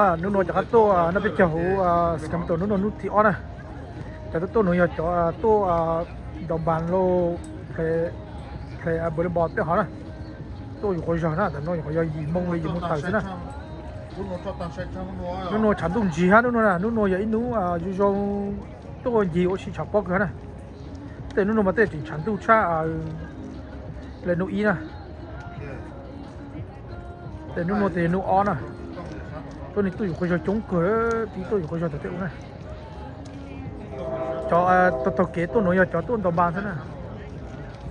Hnub no cov qab tuaj noj peb caug huv Sacramento, hnub no hnub thib ob na. Cov tuaj tuaj no yog cov tuaj ntaus npas lauj, play npawg le npos peb hov na. Tuaj yus quas zog na, tam no yus quas yog yim moo li yim moo tawm xwb na. Hnub no tshav ntuj ntsig hab, hnub no na, hnub no yog ib hnub zoo zoo tuaj ncig ua si tshav pob kawg hab na. Tej hnub no mas tej tseem tshav ntuj tshaj le hnub ib na. Tej hnub no tes yog hnub ob na. Tuab neeg tuaj yus quas zog coob kawg, pib tuaj yus quas zog tom tej ub na. Cov taug kev tuaj nuav yog cov tuaj ntaus npas xwb na.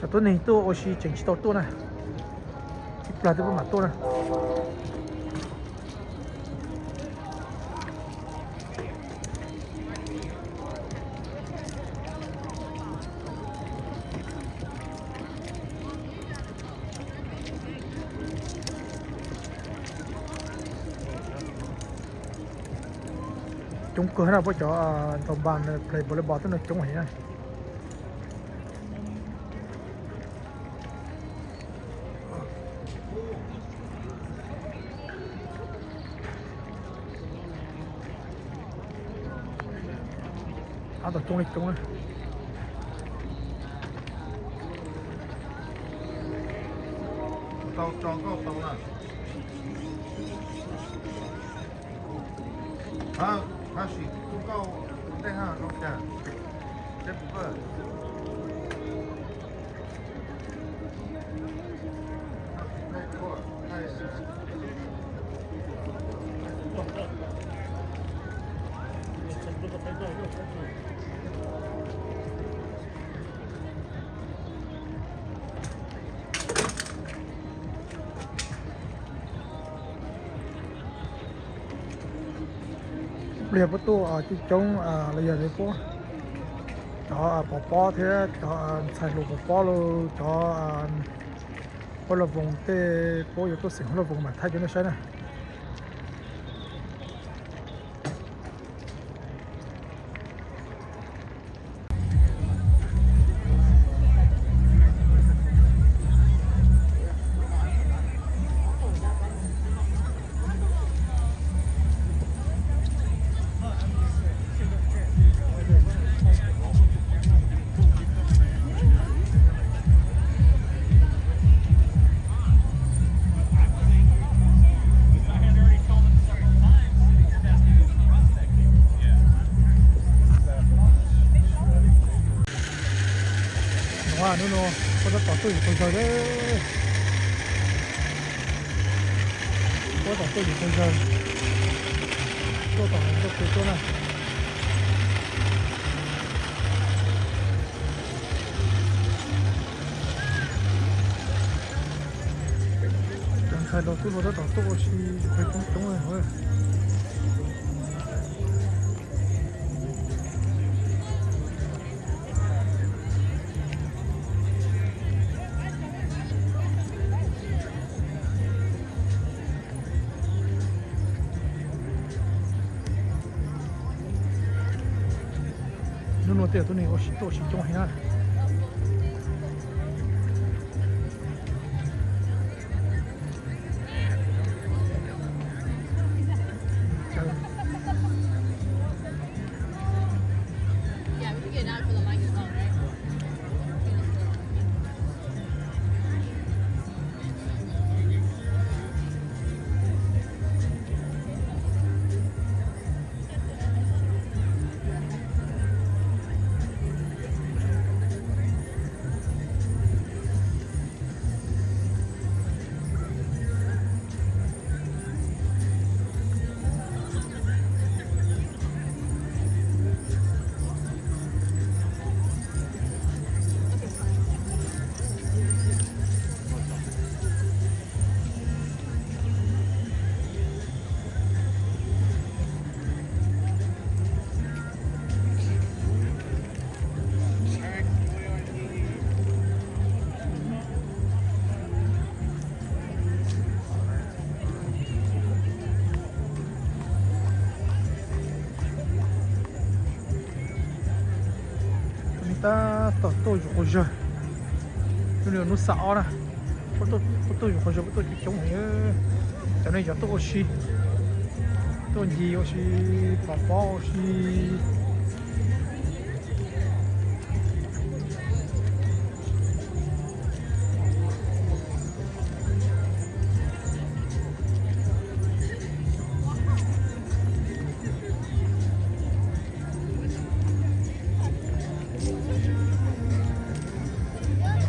Cov tuab neeg tuaj ua si tseem tsis tau tuaj na. Ib plag twb mam tuaj na. Coob kawg na, puab cov ntaus npas play volleyball tuaj no coob heev na. Ab, tom coob li coob na. Tau tso nkauj tau na. Hab, hab sim tus nkauj ua ntej hab zoo cas? Seb puas kawg. Ib pliag puab tuaj coob coob los yog puab cov pov pob thiab cov ntxhais hluas pov pob los cov huab laj voos tej, puab yuav tuaj xeem huab laj voos mas thaij cov nej saib na. Hnub no puab tab tom tuaj yus quas zog, puab tab tom tuaj yus quas zog, tuaj tom ntej tuaj na. Cov ntxhais laus tub hluas tab tom tuaj ua si yus quas coob coob. Hnub no tej tuab neeg ua si tuaj ua si coob heev na. Hnub no tab tom tuaj yus quas zog, hnub no hnub xa ob na, puab tuaj yus quas zog puab tuaj coob coob heev. Cov neeg cov tuaj ua si, Tuaj ncig ua si, pom pob ua si.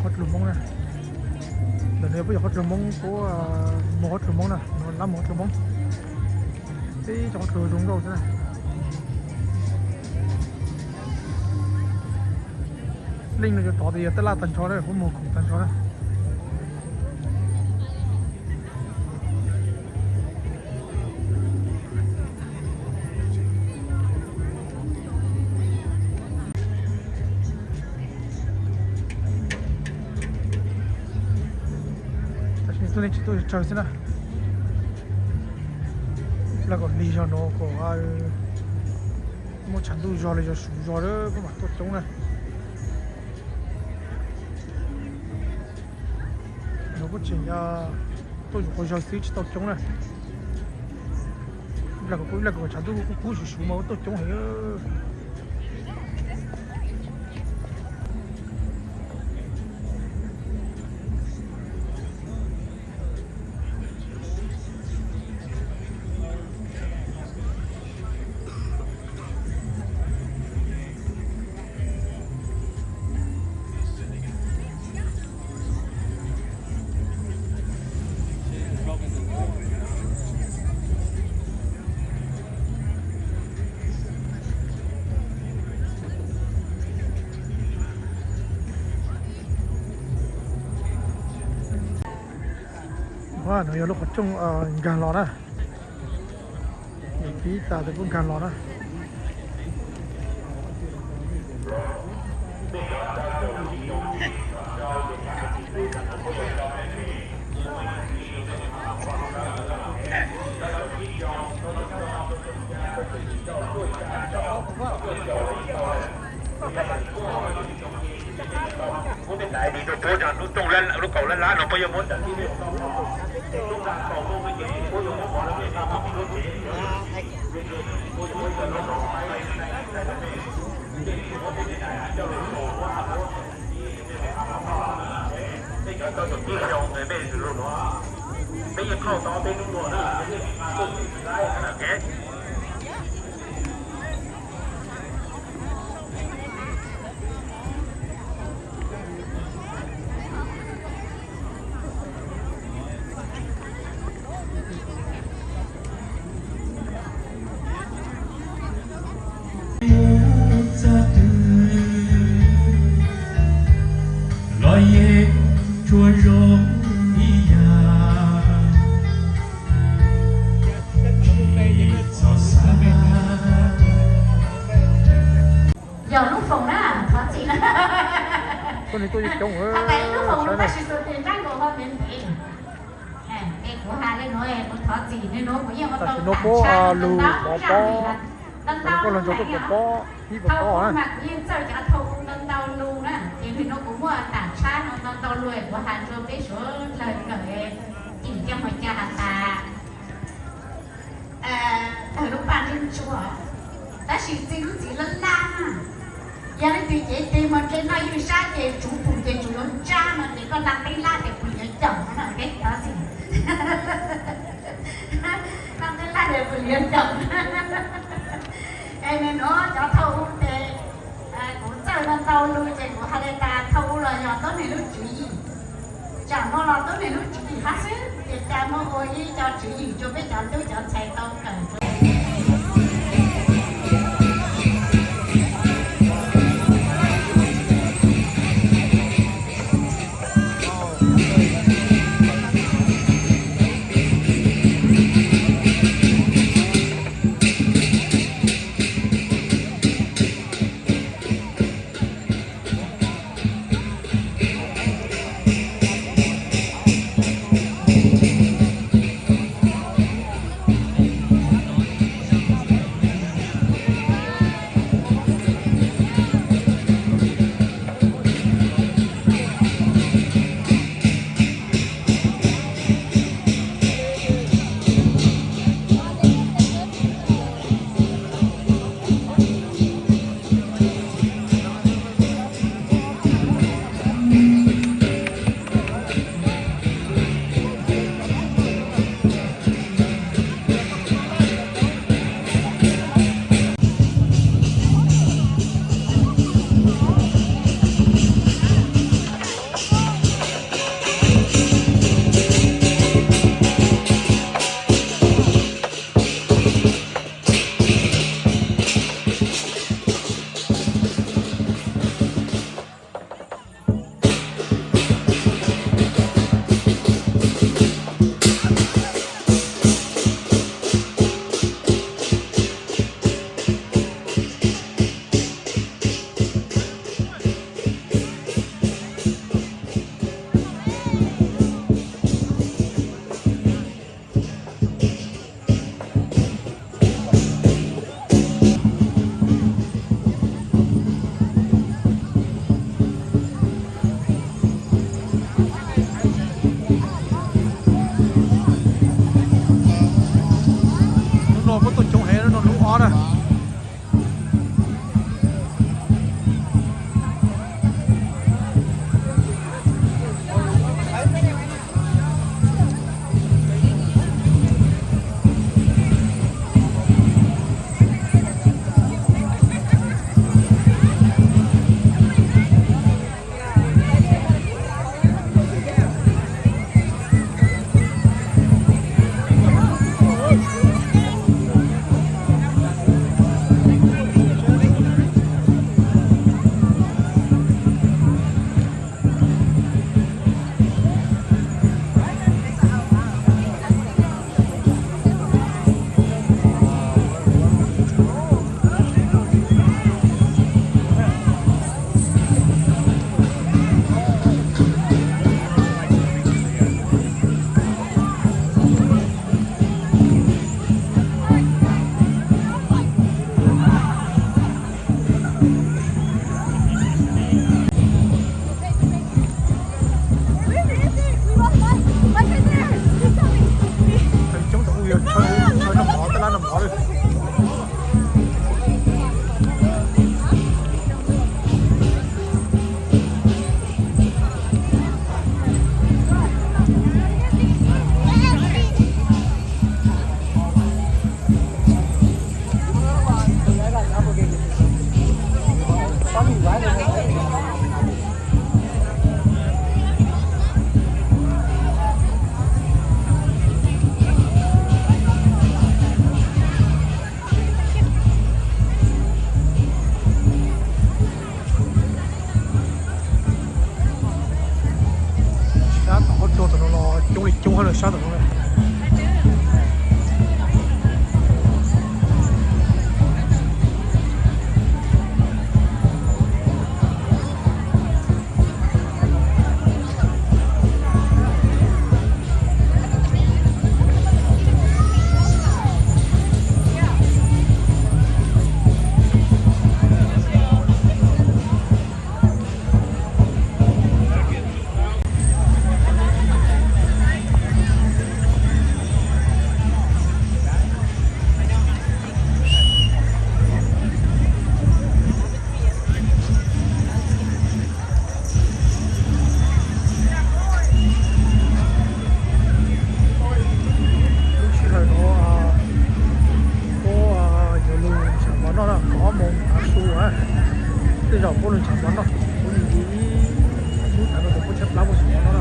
Qhov dlua Hmoob na. Ntawm no yog puab yog qhov dlua Hmoob, puab muag qhov dlua Hmoob na, no lab muag qhov dlua Hmoob. Tib cov qhov dlua zoo nkauj xwb na. Leej no yuav tod tias yog tab laj tag nrho na, puab muag khoom tag nrho na. Tam sim no tuaj nej tsis tuaj tsawg xwb na. Npaj kom lig zog no kom muaj tshav ntuj zog los yog su zog puab mam tuaj coob na. No kuj tseem tuaj yus quas zog xwb tsis tau coob na. Npaj kom tshav ntuj kub kub su su mas tuaj coob heev. No yog lub qhov rooj nkag los na. Pib tas tes kuj nkag los na. Muab me tais ris rau puab, lub rooj lub kaus lab lab no puab yuav muab. Peb cov tau caum tsib xyoo, peb lus no, peb yeej qhauj tau peb lub ntuag na, peb yeej tsis laib na. Los yeej tsuas zoo ib yam. Yog lub foom na, thov txim na. Hais tias ib lub foom no tab sis txog tes nraub qaum ho ntev ntev. Es kuv hais li no kuv thov txim, nws no kuv yeej ua tau tam tshab no ntau zaj li ntau ntau lus na. Thauj ub mas kuv yeej txawj cov thauj ub ntau ntau lus na, ces nws no kuv muaj tam tshab no ntau ntau lus kuv hais rau peb suav dlawg kawm, cim coj mus cas has tas tawg lub paj ntsub ntsuab, tab sis txij lub txiv lab lab na. Yog leej twg cev tes mus ntshe noj ywj sab ces tsuv pum ces tsuv yuav ntsab no ces koj ntaus teb laj ces pum yuav caum no na, thov txim. Ntaus teb laj ces pum yuav caum. Es nws no cov thauj ub ces kuv txawj ntau ntau lus ces kuv hais li tas thauj ub los yog tuab neeg lub tswv yim. Tsam no los tuab neeg lub tswv yim hab xwb, ces cas muab ua ib co tswv yim rua peb cov tub cov ntxhais tau kawm. Puab lug ntshaw mov noj, puab nti ib hnub tas no tes puab tshaib plab puab tsis mov noj.